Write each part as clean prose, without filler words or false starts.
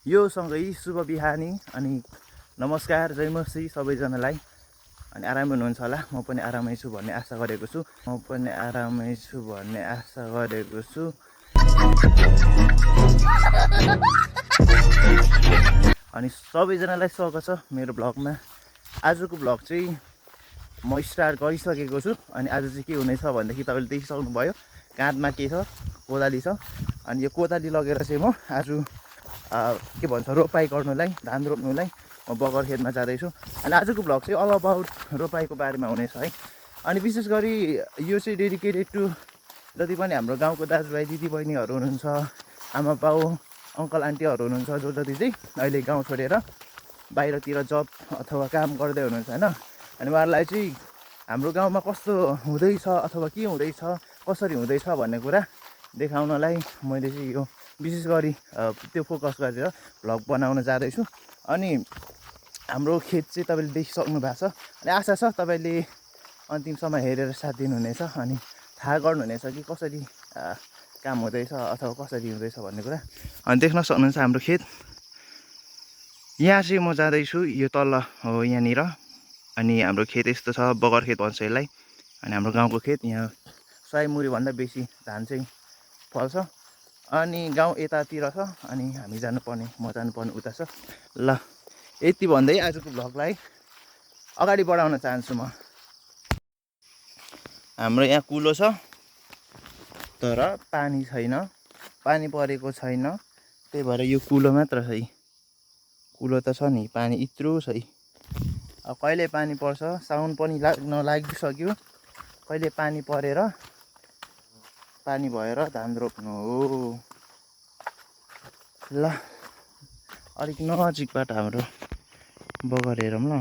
यो सँगै शुभ बिहानी अनि नमस्कार जय मसी सबैजनालाई। अनि आरामै हुनुहुन्छ होला। म पनि आरामै छु भन्ने आशा गरेको छु। अनि सबैजनालाई स्वागत छ मेरो भ्लगमा। आजको भ्लग चाहिँ म स्टार्ट गरिसकेको छु। अनि आज चाहिँ के हुनेछ भनेदेखि तपाईँले देखिसक्नुभयो, काँधमा के छ, कोदाली छ। अनि यो कोदाली लगेर चाहिँ म आज के भन्छ रोपाइ गर्नुलाई, धान रोप्नुलाई म बगर खेतमा जाँदैछु। अनि आजको भ्लग चाहिँ अल अबाउट रोपाइको बारेमा हुनेछ है। अनि विशेष गरी यो चाहिँ डेडिकेटेड टु जति पनि हाम्रो गाउँको दाजुभाइ दिदीबहिनीहरू हुनुहुन्छ, आमा बाउ अङ्कल आन्टीहरू हुनुहुन्छ, जो जति चाहिँ अहिले गाउँ छोडेर बाहिरतिर जब अथवा काम गर्दै हुनुहुन्छ होइन। अनि उहाँहरूलाई चाहिँ हाम्रो गाउँमा कस्तो हुँदैछ अथवा के हुँदैछ, कसरी हुँदैछ भन्ने कुरा देखाउनलाई मैले चाहिँ यो विशेष गरी त्यो फोकस गरेर भ्लग बनाउन जाँदैछु। अनि हाम्रो खेत चाहिँ तपाईँले देखिसक्नु भएको छ। अनि आशा छ तपाईँले अन्तिमसम्म हेरेर साथ दिनुहुनेछ अनि थाहा गर्नुहुनेछ कि कसरी काम हुँदैछ अथवा कसरी हुँदैछ भन्ने कुरा। अनि देख्न सक्नुहुन्छ हाम्रो खेत। यहाँ चाहिँ म जाँदैछु, यो तल हो यहाँनिर। अनि हाम्रो खेत यस्तो छ, बगर खेत भन्छ यसलाई। अनि हाम्रो गाउँको खेत यहाँ 100 मुरीभन्दा बेसी धान चाहिँ फल्छ। अनि गाउँ यतातिर छ अनि हामी जानुपर्ने, म जानुपर्ने उता छ। ल यति भन्दै आजको भ्लगलाई अगाडि बढाउन चाहन्छु म। हाम्रो यहाँ कुलो छ तर पानी छैन, पानी परेको छैन। त्यही भएर यो कुलो मात्र छ। कुलो त छ नि, पानी इत्रु छ। अब कहिले पानी पर्छ, साउन पनि लाग्न लागिसक्यो, कहिले पानी परेर पानी भएर धान रोप्नु हो। ल अलिक नजिकबाट हाम्रो बगर हेरौँ ल।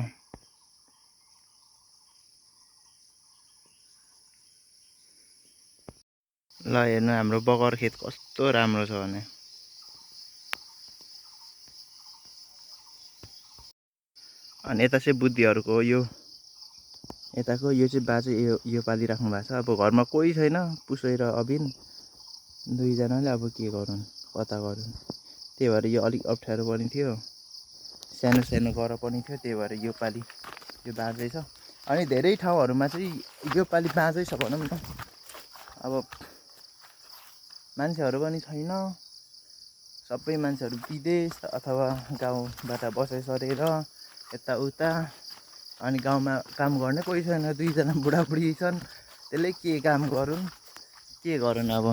ल हेर्नु हाम्रो बगर खेत कस्तो राम्रो छ भने। अनि यता चाहिँ बुद्धिहरूको हो, यो यताको यो चाहिँ बाजे यो पालिराख्नु भएको छ। अब घरमा कोही छैन, पुसै र अबिन दुईजनाले अब के गरून्, कता गरून्। त्यही भएर यो अलिक अप्ठ्यारो पनि थियो, सानो सानो गर पनि थियो। त्यही भएर यो पालि यो बाँझै छ। अनि धेरै ठाउँहरूमा चाहिँ यो पालि बाँझै छ भनौँ न। अब मान्छेहरू पनि छैन, सबै मान्छेहरू विदेश अथवा गाउँबाट बसाइ सरेर यताउता। अनि गाउँमा काम गर्ने कोही छैन, दुईजना बुढाबुढी छन्। त्यसले के काम गरून्, के गरून्। अब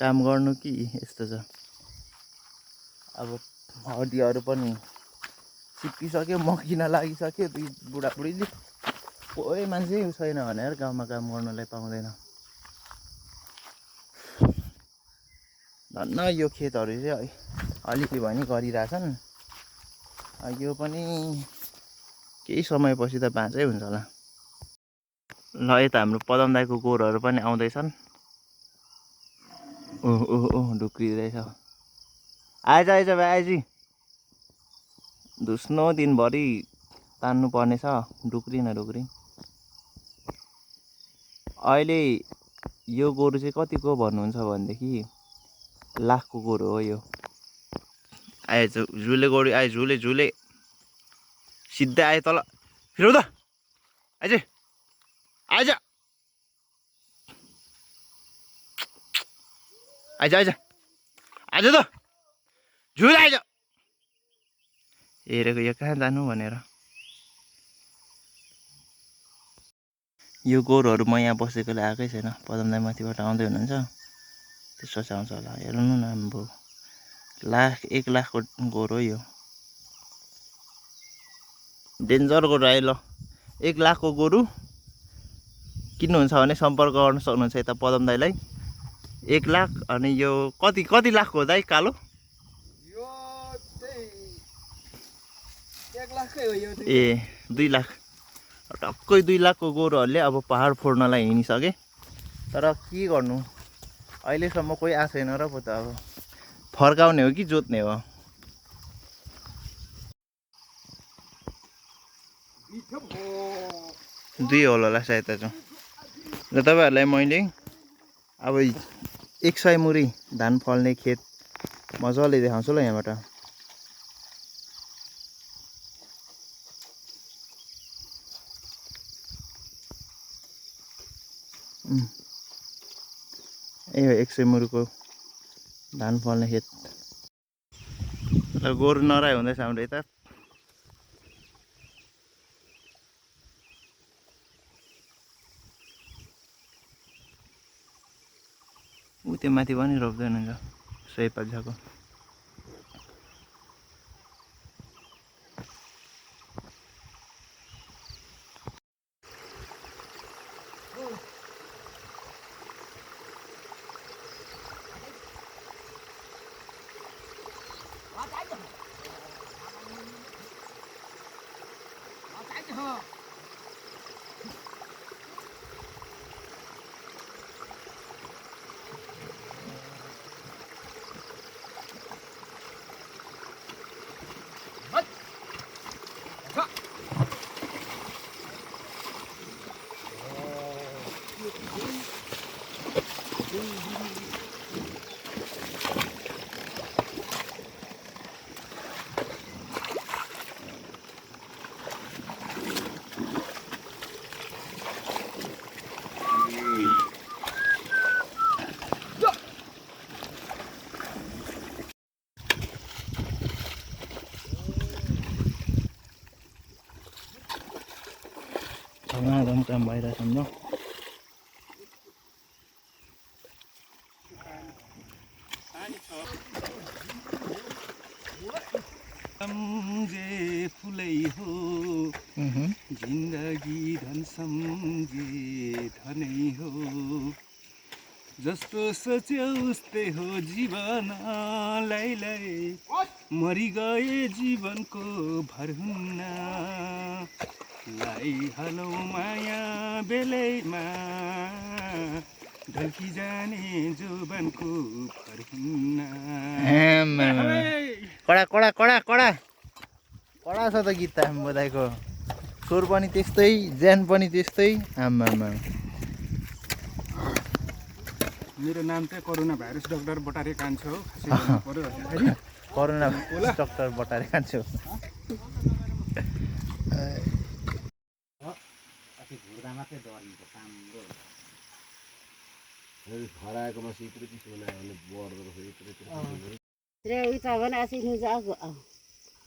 काम गर्नु कि यस्तो छ। अब हड्डीहरू पनि चिप्पिसक्यो, मकिन लागिसक्यो। दुई बुढाबुढीले कोही मान्छे छैन भनेर गाउँमा काम गर्नलाई पाउँदैन। धन्न यो खेतहरू चाहिँ अलिकति भए नि गरिरहेछन्। यो पनि केही समयपछि त बाँझै हुन्छ होला। ल यता हाम्रो पदम दाईको गोरुहरू पनि आउँदैछन्। ओहो ढुक्रिँदैछ। आइज आइज भाइ आइजी, धुस्नो दिनभरि तान्नु पर्ने छ, ढुक्री न ढुक्री। अहिले यो गोरु चाहिँ कतिको भन्नुहुन्छ भनेदेखि लाखको गोरु हो यो। आएछ झुले गोरु, आए झुले झुले सिधै आए तल। फिरौ त आइज आइज आइज आइज आइज त झुल आइज। हेरेको यो कहाँ जानु भनेर। यो गोरुहरू म यहाँ बसेकोले आएकै छैन। पदम दाई माथिबाट आउँदै हुनुहुन्छ, त्यसपछि आउँछ होला। हेर्नु न हाम्रो 1 लाखको गोरु हो यो। डेन्जर गोरु आयो। ल 1 लाखको गोरु किन्नुहुन्छ भने सम्पर्क गर्न सक्नुहुन्छ यता पदम दाईलाई। 1 लाख। अनि यो कति लाखको हो दाइ कालो? यो चाहिँ 1 लाखकै हो यो चाहिँ। ए 2 लाख। टक्कै 2 लाखको गोरुहरूले अब पहाड फोड्नलाई हिँडिसके। तर के गर्नु, अहिलेसम्म कोही आएको छैन र पो त। अब फर्काउने हो कि जोत्ने हो। दुई होला सायद आज। र तपाईँहरूलाई मैले अब 100 मुरी धान फल्ने खेत मजाले देखाउँछु ल यहाँबाट। यही हो 100 मुरुको धान फल्ने खेत। ल गोरु नराई हुँदैछ हाम्रो यता। ऊ त्यो माथि पनि रोप्दैन हुन्छ सयपाछाको। धमाधम काम भइरहेछ हाम्रो। सम्झे फुलै हो जिन्दगी धन सम्झे धनै हो जस्तो सोच्यो उस्तै हो जीवन लै मरि गए जीवनको भर हुन्न लाई हलौ माया बेलैमा ढल्की जाने जोबनको भर हुन्न। कडा कडा कडा कडा कडा छ त गीत त बधाईको। स्वर पनि त्यस्तै, ज्यान पनि त्यस्तै। आम्मामा मेरो नाम चाहिँ करुणा भाइरस डाक्टर बटारे कान्छो हो। करुणा डाक्टर बटारे कान्छो।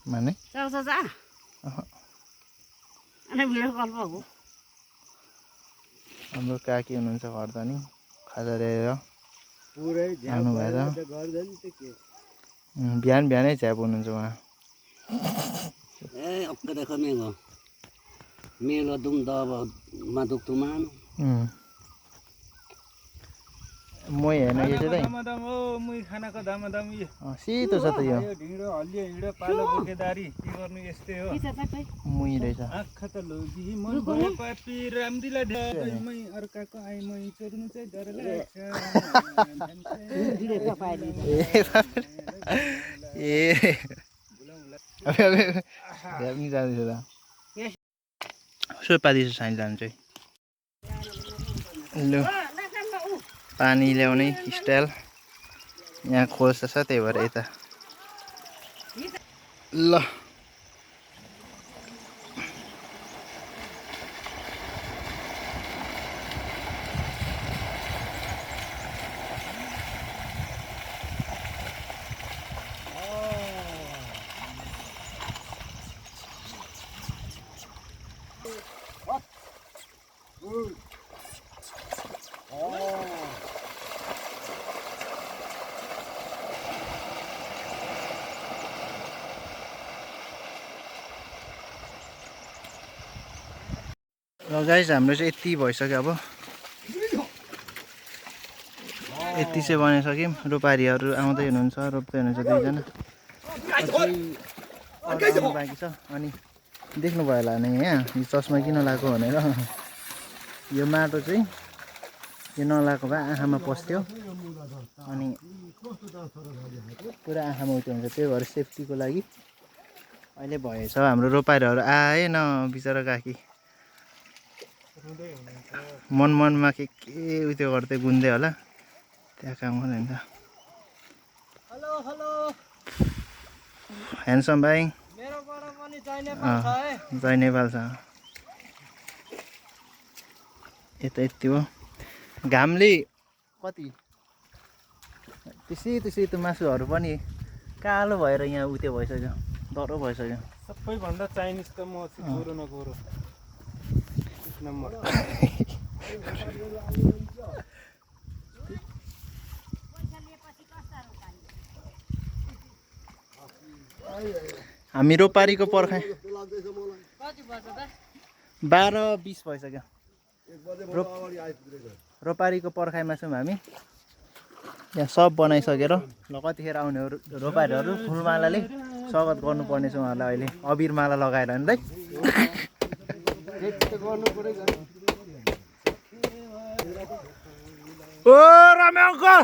माने हाम्रो काकी हुनुहुन्छ घरधनी खाजा ल्याएर आउनुभएर बिहान बिहानै झ्याप हुनुहुन्छ उहाँ। मेलो दुम दबमा दुख्तुमान मै हेर्न यो चाहिँ दामादम हो मुई खानाको दामादम सितो छ त यो ढिँडो हल्लियो हिँडो पालो बोकेदारी के गर्नु यस्तै हो। मुही रहेछ। आँखा त लोगी मन भयो पापी रामदीलाई ढामै अर्काको आइ मै चोर्नु चाहिँ डर लाग्छ। ए नि जाँदैछ त सोपादिस साइन जानु चाहिँ। लु पानी ल्याउने स्टाइल यहाँ खोज्छ छ त्यही भएर यता ल गाइस हाम्रो चाहिँ यति भइसक्यो। अब यति चाहिँ बनाइसक्यौँ। रोपारीहरू आउँदै हुनुहुन्छ, रोप्दै हुनुहुन्छ दुईजना। अझै बाँकी छ। अनि देख्नुभयो होला नि यहाँ यो चस्मा किन लगाएको भनेर। यो माटो चाहिँ यो नलाएको भए आँखामा पस्थ्यो अनि पुरा आँखामा उठ्यो हुन्छ। त्यही भएर सेफ्टीको लागि अहिले भएछ। हाम्रो रोपारीहरू आएन बिचरा काकी मनमा के उयो गर्दै गुन्दै होला त्यहाँ काम गर्दै हुन्छ। हेलो हेलो ह्यान्डसम भाइ मेरोबाट पनि जय नेपाल छ है। जय नेपाल छ। यता यति हो। घामले कति त्यसै त्यो मासुहरू पनि कालो भएर यहाँ उत्यो भइसक्यो डह्रो भइसक्यो सबैभन्दा चाइनिज त म चाहिँ गोरो न गोरो एक नम्बर हामी रोपारीको पर्खाइ 12:20 भइसक्यो रोपारीको पर्खाइमा छौँ हामी यहाँ सब बनाइसकेर ल कतिखेर आउने रोपारीहरू फुलमालाले स्वागत गर्नुपर्ने छ उहाँहरूलाई अहिले अबिर माला लगाएर नि दाइ ओ रमे अङ्कल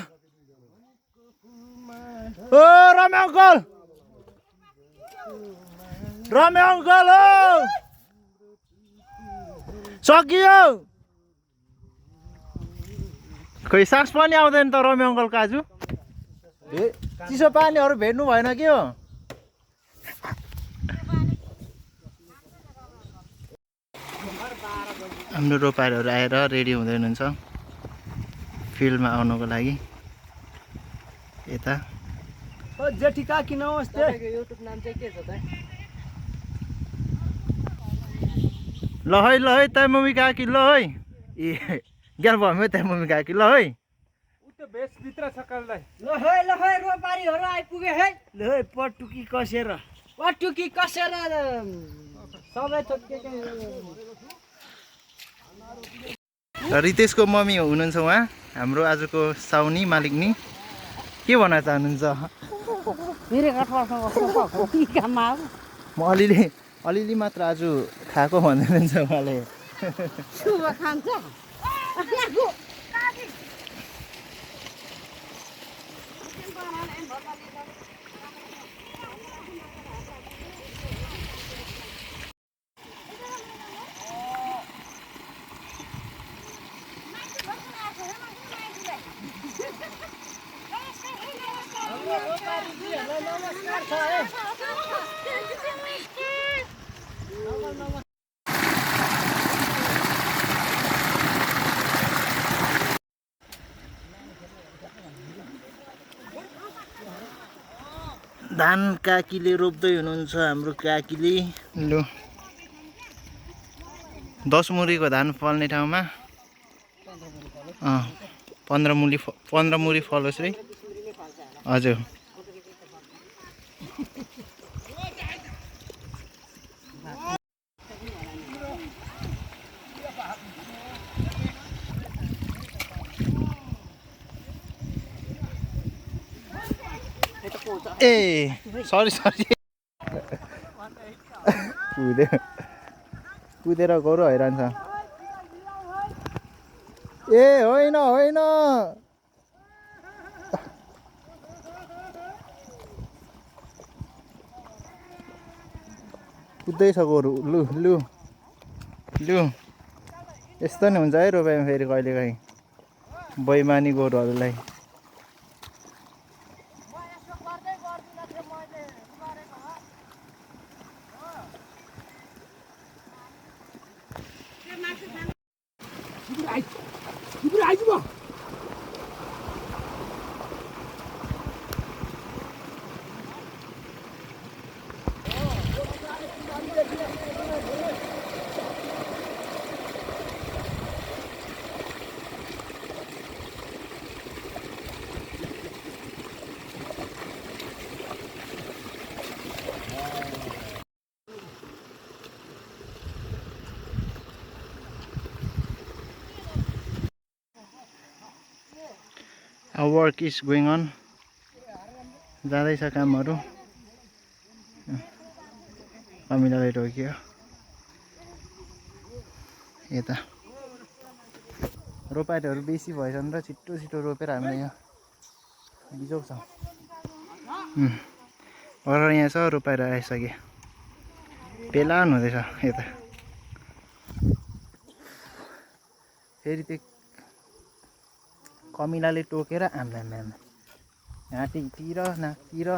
रमे अङ्कल हो सकियो खोइ सास पनि आउँदैन त रमे अङ्कलको आज ए चिसो पानीहरू भेट्नु भएन के हो हाम्रो रोपारीहरू आएर रेडी हुँदै हुनुहुन्छ फिल्डमा आउनको लागि यता जेठी काकी नमस्ते युट्युब नाम चाहिँ के छ त ल है तै मम्मी काकी ल है ए ग्याल भयो तै मम्मी काकी ल है उ त भेषभित्र छ काललाई ल है रोपारीहरू आइपुगे है ल है पटुकी कसेर सबै थोक के रितेशको मम्मी हुनुहुन्छ उहाँ हाम्रो आजको साउनी मालिकनी के भन्न चाहनुहुन्छ म अलिअलि मात्र आज खाएको भन्दै हुनुहुन्छ उहाँले धान काकीले रोप्दै हुनुहुन्छ हाम्रो काकीले लु 10 मुरीको धान फल्ने ठाउँमा 15 मुरी फलोस् रे हजुर ए सरी कुदेर गरौँ हैरान छ ए होइन कुद्दैछ गोरु लु यस्तो नि हुन्छ है रोपाइमा फेरि कहिलेकाहीँ बैमानी गोरुहरूलाई वर्क इज गोइङ अन जाँदैछ कामहरू कमिलाले रोक्यो यता रोपाइहरू बेसी भएछन् र छिटो रोपेर हामीले यहाँ बिजोग्छौँ र यहाँ छ रोपाएर आइसके पेलान हुँदैछ यता फेरि त्यो कमिलाले टोकेर आम्मामा घाँटीतिर नाकतिर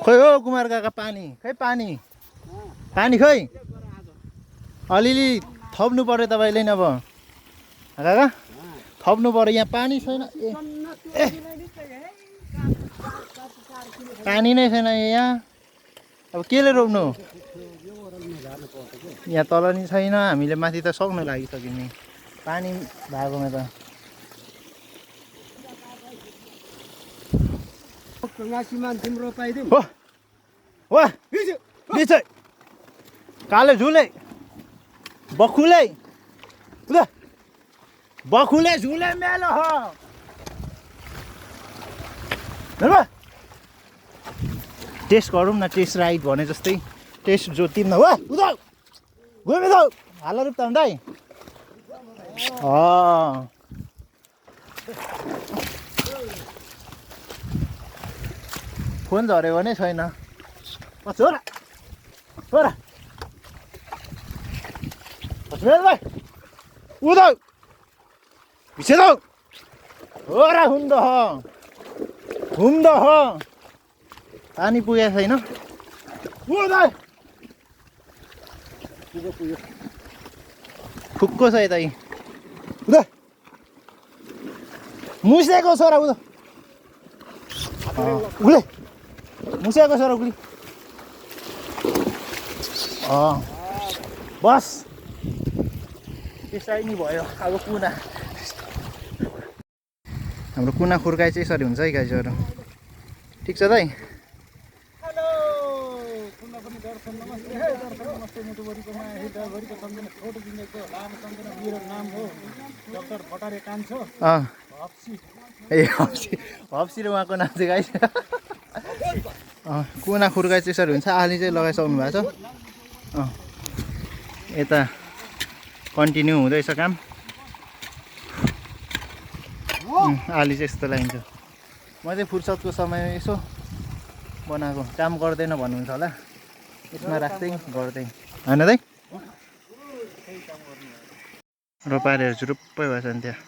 खोइ हो कुमार काका पानी खै अलिअलि थप्नु पर्यो तपाईँले नि अब काका थप्नु पर्यो यहाँ पानी छैन ए पानी नै छैन यहाँ अब केले रोप्नु यहाँ तल नि छैन हामीले माथि त सक्नु लागिसक्यो नि पानी भएकोमा त तिम्रो पाइदिउँ हो वा बिचै काले झुले बखुले बखुले झुले मेलो हो टेस्ट गरौँ न टेस्ट राइड भने जस्तै टेस्ट जो तिम्रो हो उदाउ गयो दाउ हाल रूप त दाइ फोन झऱ्यो भने छैन छोरा छोरा भाइ उदाउ पछि दाउ छोरा हुन्द हो पानी पुगेको छैन फुक्को छ यता उदा मुसेको छोरा उदा उसले मुसेको छोरा उली बस त्यसरी नै भयो अब कुना हाम्रो कुना खुर्काइ चाहिँ यसरी हुन्छ है गाईहरू ठिक छ दाइ ए हप्सी र उहाँको नाम चाहिँ गाई कुना खुर्काइ चाहिँ यसरी हुन्छ आली चाहिँ लगाइसक्नु भएको छ यता कन्टिन्यू हुँदैछ काम आली चाहिँ यस्तो लगाइन्छ म चाहिँ फुर्सदको समय यसो बनाएको काम गर्दैन भन्नुहुन्छ होला यसमा राख्दै गर्दै होइन दाइ रोपारेहरू चुरुप्पै भएछ नि त्यहाँ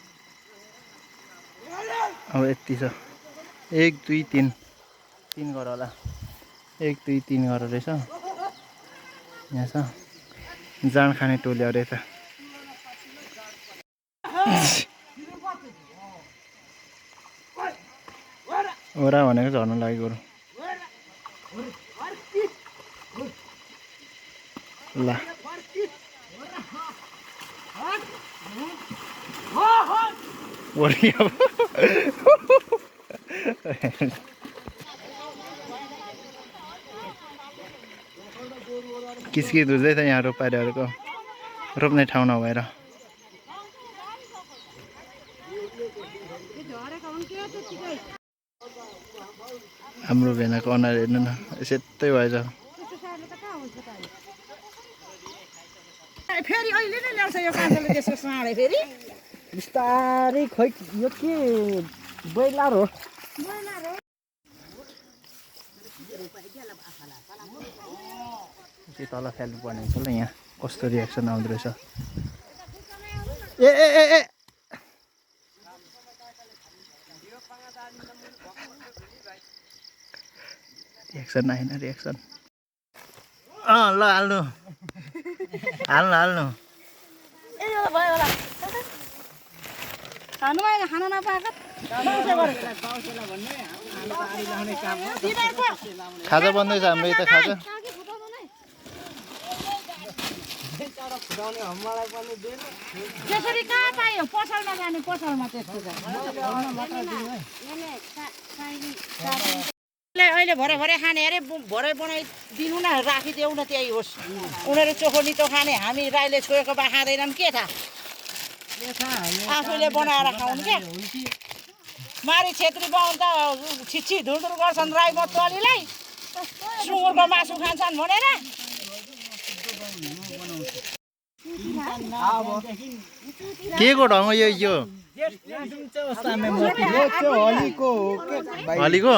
अब यति छ 1 2 3 3 गर होला 1 2 3 गर रहेछ यहाँ छ जाँड खाने टोली अरे त ओरा भनेको झर्नु लागि गरौँ ल किसकिस धुँदै छ यहाँ रोपारीहरूको रोप्ने ठाउँ नभएर हाम्रो भेनाको अनुहार हेर्नु न यस्तै भएछ फेरि अहिले नै ल्याउँछ यो कान्छोले त्यसको साँडे फेरि बिस्तारै खोइ यो के बैलार हो के तल फ्याल्नु पर्ने हुन्छ ल यहाँ कस्तो रियाक्सन आउँदो रहेछ ए ए ए ए रियाक्सन आएन रियाक्सन ल हाल्नु हाल्नु हाल्नु ए यो भयो होला खानु भएन खान नपाएको खाजा बन्दैछ हाम्रो यता खाजा त्यसरी कहाँ पायो पसलमा जाने पसलमा त्यस्तो अहिले भरे भरे खाने अरे भरे बनाइदिनु न राखिदेऊ न त्यही होस् उनीहरू चोखो नितो खाने हामी राईले छोएको बा खाँदैनन् के थाहा आफूले बनाएर खाउनु क्या मारी छेत्री बाहुन त छिच्छि धुरधुर गर्छन् राई मतवालीलाई सुँगुरको मासु खान्छन् भनेर के को ढङ्ग यो हलीको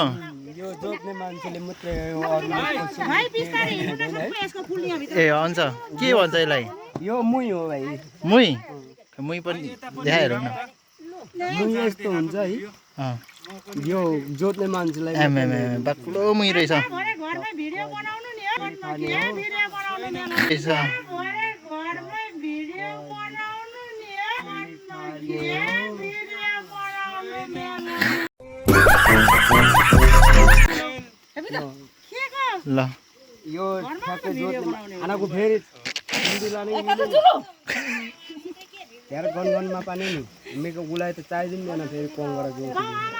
ए हुन्छ के भन्छ यसलाई यो मुई हो भाइ मुई मुई पनि देखाएर न मुई यस्तो हुन्छ है यो जोत्ने मान्छेलाई बाक्लो मुई रहेछ ल यो ठ्याक्कै जोत्ने आनाको फेरि हिन्दीलाई नै यार गनगनमा पानी नि मेको गुलाइ त चाहिदिँदैन फेरि कोङबाट जोत्नु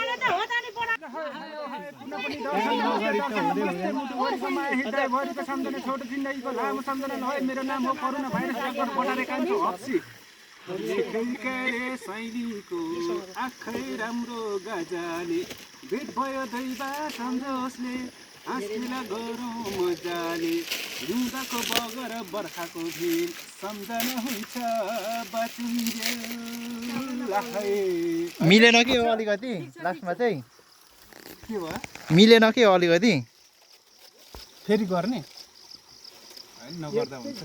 छोटो जिन्दगीको लामो सम्झना है मेरो नाम हो करुणा भाइरस डाक्टर बटारे कान्छो हप्सी शैलीको आँखै राम्रो गजाले भेट भयो दैवा सम्झोसले हाँसखेला गरौँ मजाले रुँदाको बगर बर्खाको भिर सम्झना हुन्छ बाँचिन्जेल मिलेन के हो अलिकति लास्टमा चाहिँ के भयो मिलेन के हो अलिकति फेरि गर्ने नगर्दा हुन्छ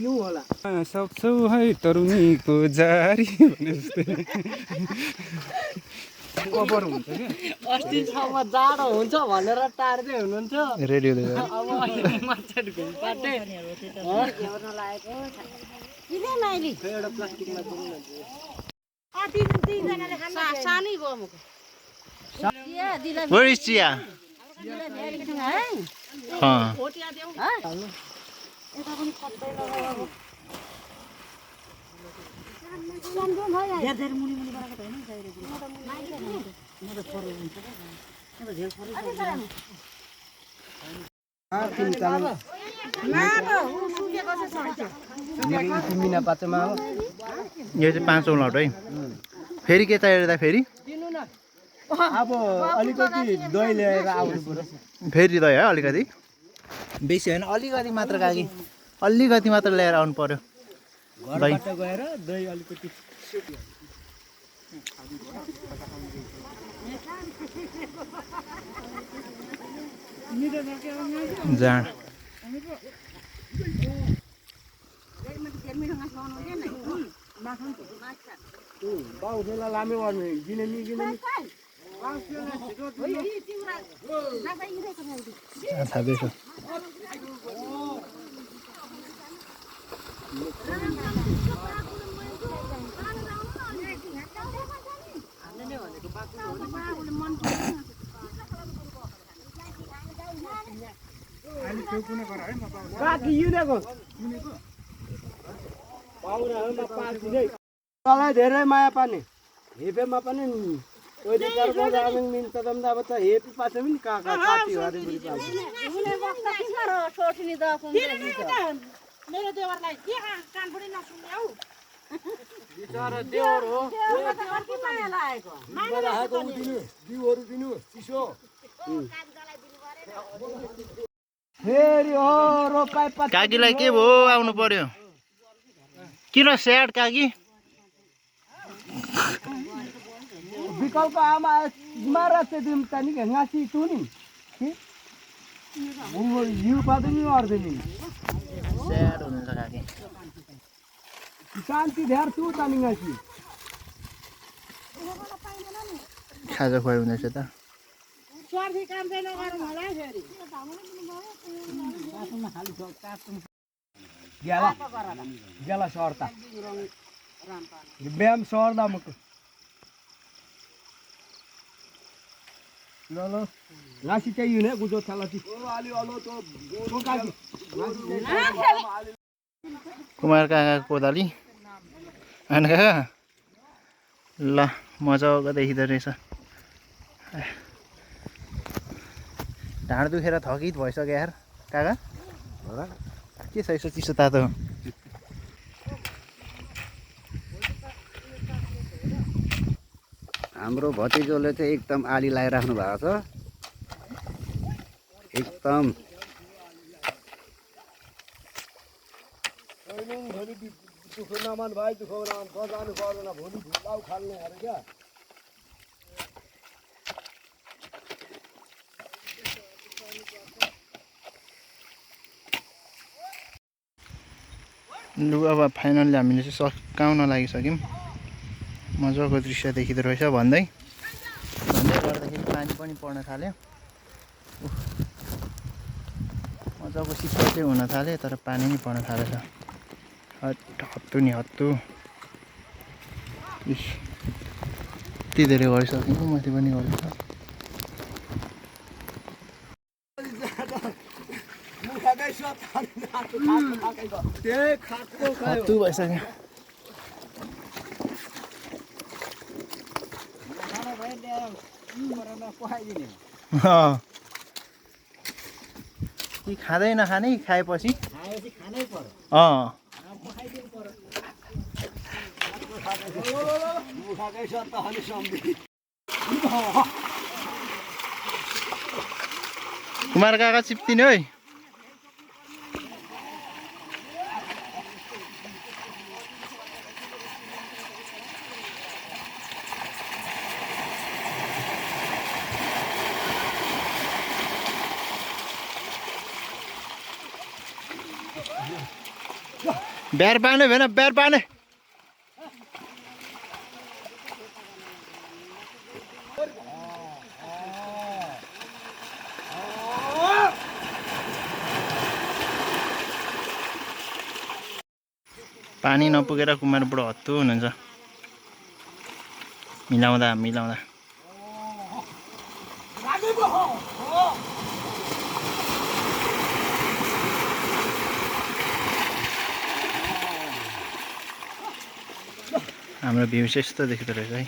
सक्छौ है तरुनीको जारी भने जस्तै कभर हुन्छ कि अस्तिसम्म जाडो हुन्छ भनेर टार्दै हुनुहुन्थ्यो रेडियो अब अहिले मान्छे घुमपाटे एउटा प्लास्टिकमा Where is Chia? तिमीना पाचमा यो चाहिँ 5औं लट है फेरि के चाहियो त फेरि अब अलिकति दही ल्याएर आउनु पर्यो फेरि दही है अलिकति बेसी होइन अलिकति मात्र काकी अलिकति मात्र ल्याएर आउनु पर्यो घरबाट गएर दही अलिकति जाँड बाउले लामे गर्ने गिनेमी थाहा तँलाई धेरै माया पार्ने हेपेमा पनि मिन्छ अब त हेपी पाछ पनि काका काटी हरिबुरी पाछ मेरो देवरलाई के कान पनि नसुन्ने हौ बिचारा देवर हो राखेको दिनु बिउहरू दिनु चिसो फेरि हो रोपाइ काकीलाई के भयो आउनु पर्यो किन स्याड काकी विकल्प आमा मारा चाहिँ दिम तानी घाँसी तुनी यु पादनी अर्दिनी स्याड हुनुहुन्छ काकी शान्ति ध्यान तु तानी घाँसी खाजा खुवाइ हुँदैछ त स्वार्थी काम चाहिँ नगरौँ होला फेरि गेला सर्ता ब्याम सर्दा मुख ल ल घाँसी चाहिँ हुने गुजो थालाची कुमार काका कोदाली होइन काका ल मजाको देखिँदो रहेछ ढाड दुखेर थकित भइसक्यो यार काका के छ यसो चिसो तातो हाम्रो भतिजोले चाहिँ एकदम आली लगाइराख्नु भएको छ एकदम दुःख नमान भाइ दुःख नमान बजाउनु पर्दैन भोलि भुलाउ खाल्ने अरे क्या लु अब फाइनल्ली हामीले चाहिँ सकाउन लागिसक्यौँ मजाको दृश्य देखिँदो रहेछ भन्दै गर्दाखेरि पानी पनि पर्न थाल्यो मजाको शीतल चाहिँ हुन थाल्यो तर पानी नै पर्न थालेछ हत्तु नि हत्तु यति धेरै गरिसक्यौँ माथि पनि गर्दैछ त्यही खाटको खायो हत्तु भइसक्यो कि खाँदै नखाने खाएपछि कुमार काका चिप्तिने है ब्यार पाने भएन ब्यार पाने पानी नपुगेर कुमार बुढो हत्तु हुनुहुन्छ मिलाउँदा मिलाउँदा हाम्रो भ्यू चाहिँ यस्तो देखिँदो रहेछ है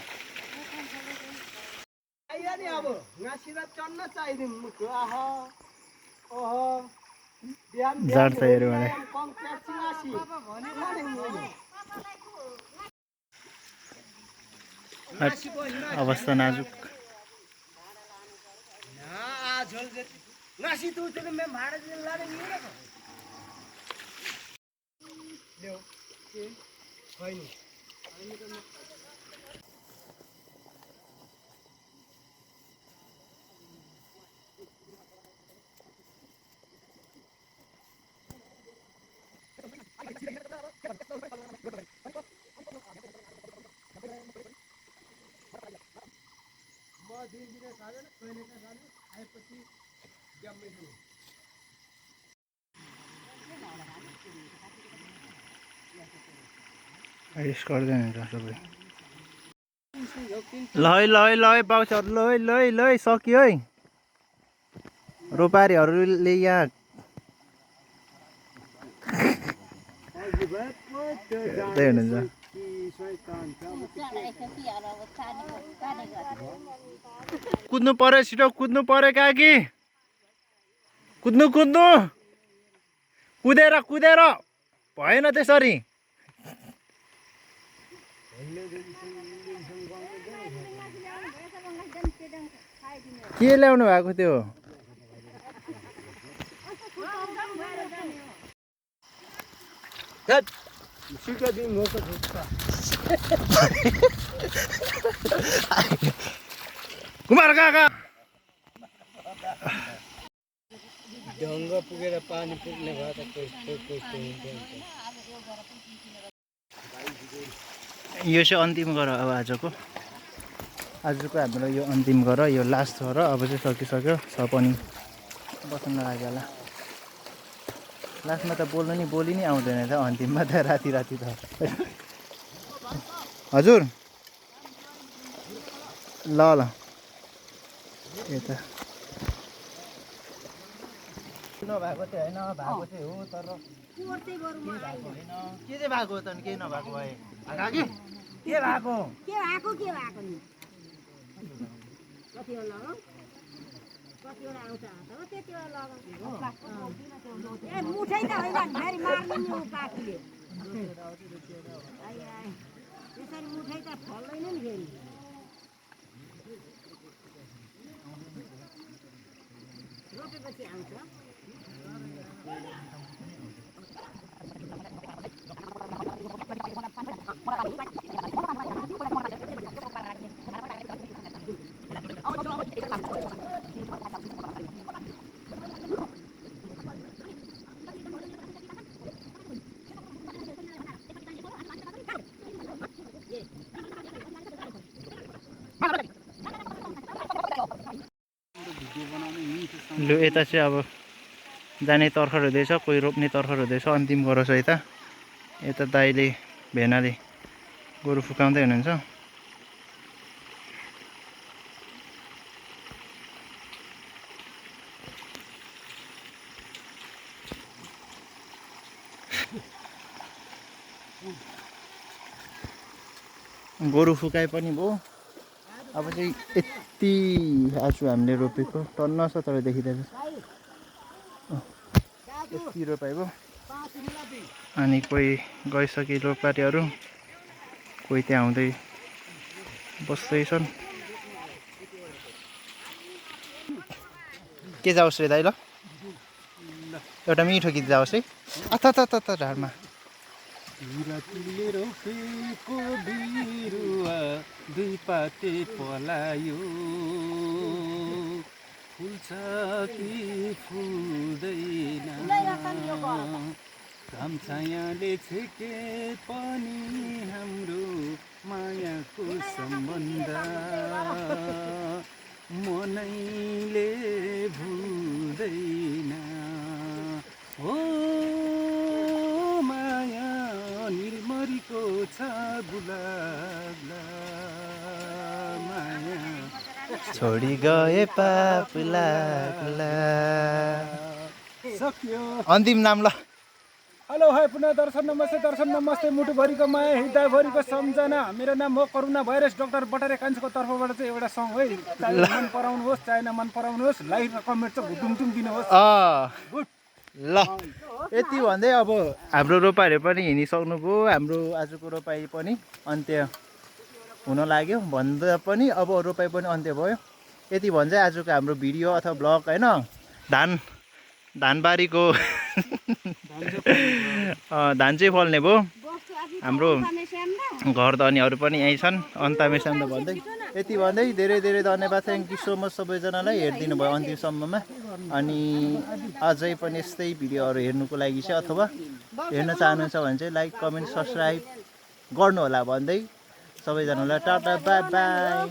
अब घाँसिँदा चन्न चाहिदिउँ मुखु आहा ओहो बिहान जाड छ हेऱ्यो भने अवस्था नाजुक घाँसी तू तेरे में भाड़ा दिन ला रही है ना लो के भाई आइस गर्दैन सबै ल है बाउसहरू ल है सक्यो है रोपारीहरूले यहाँ हेर्दै हुनुहुन्छ कुद्नु पर्यो छिटो कुद्नु पर्यो काकी कुद्नु कुदेर भएन त्यसरी के ल्याउनु भएको त्यो कुमार काका ढङ्ग पुगेर पानी पुग्ने भए त कस्तो यो चाहिँ अन्तिम गर अब आजको हाम्रो यो अन्तिम गर यो लास्ट हो र अब चाहिँ सकिसक्यो पनि बस्न लाग्यो होला लास्टमा त बोली नि आउँदैन त अन्तिममा त राति त हजुर ल यता नभएको चाहिँ होइन भएको चाहिँ हो तर के चाहिँ भएको हो त केही नभएको भए के भएको नि कतिवटा आउँछ हो त्यतिवटा लगाउँछ मुठै त होइन फेरि मार्नु नि पाकीले त्यसरी मुठै त फल्दैन नि फेरि रोपेपछि आउँछ लु यता चाहिँ अब जाने तर्खर हुँदैछ कोही रोप्ने तर्खर हुँदैछ अन्तिम गरोस् यता दाइले भेनाले गोरु फुकाउँदै हुनुहुन्छ गोरु फुकाइ पनि भयो। अब चाहिँ यति आजु हामीले रोपेको टन्न छ तर देखिँदैन। यति रोपाइ भयो अनि कोही गइसके रोपाटेहरू कोही त्यहाँ आउँदै बस्दैछन्। के जाओस् रे दाइ ल एउटा मिठो गीत जाओस् है। अथ ढाडमा तिमीले रोपेको बिरुवा दुई पाते पलायो फुल्छ कि फुल्दैन घाम छायाले छेके पनि हाम्रो मायाको सम्बन्ध मनैले भुल्दैन हो माया निर्मरीको छ गुलाबला माया छोडी गए पाप लाग्ला। सक्यो। अन्तिम नाम ल। हेलो हाई पुनः दर्शन नमस्ते मुटुभरिको माया हृदयभरिको सम्झना। मेरो नाम हो करुणा भाइरस डाक्टर बटारे कान्छीको तर्फबाट चाहिँ एउटा सङ है। चाहे मन पराउनुहोस् चाहे नमन पराउनुहोस् लाइक र कमेन्ट चाहिँ घुटुङटुङ दिनुहोस्। गुड ल यति भन्दै अब हाम्रो रोपाइहरू पनि हिँडिसक्नुभयो। हाम्रो आजको रोपाइ पनि अन्त्य हुन लाग्यो भन्दा पनि अब रोपाइ पनि अन्त्य भयो। यति भन्दै आजको हाम्रो भिडियो अथवा ब्लग होइन धानबारीको धान चाहिँ फल्ने भयो। हाम्रो घर धनीहरू पनि यहीँ छन् अन्तामेसान भन्दै यति भन्दै धेरै धेरै धन्यवाद। थ्याङ्क यू सो मच सबैजनालाई हेरिदिनु भयो अन्तिमसम्ममा। अनि अझै पनि यस्तै भिडियोहरू हेर्नुको लागि चाहिँ अथवा हेर्न चाहनुहुन्छ भने चाहिँ लाइक कमेन्ट सब्सक्राइब गर्नु होला भन्दै सबैजनालाई टाटा बाई बाई।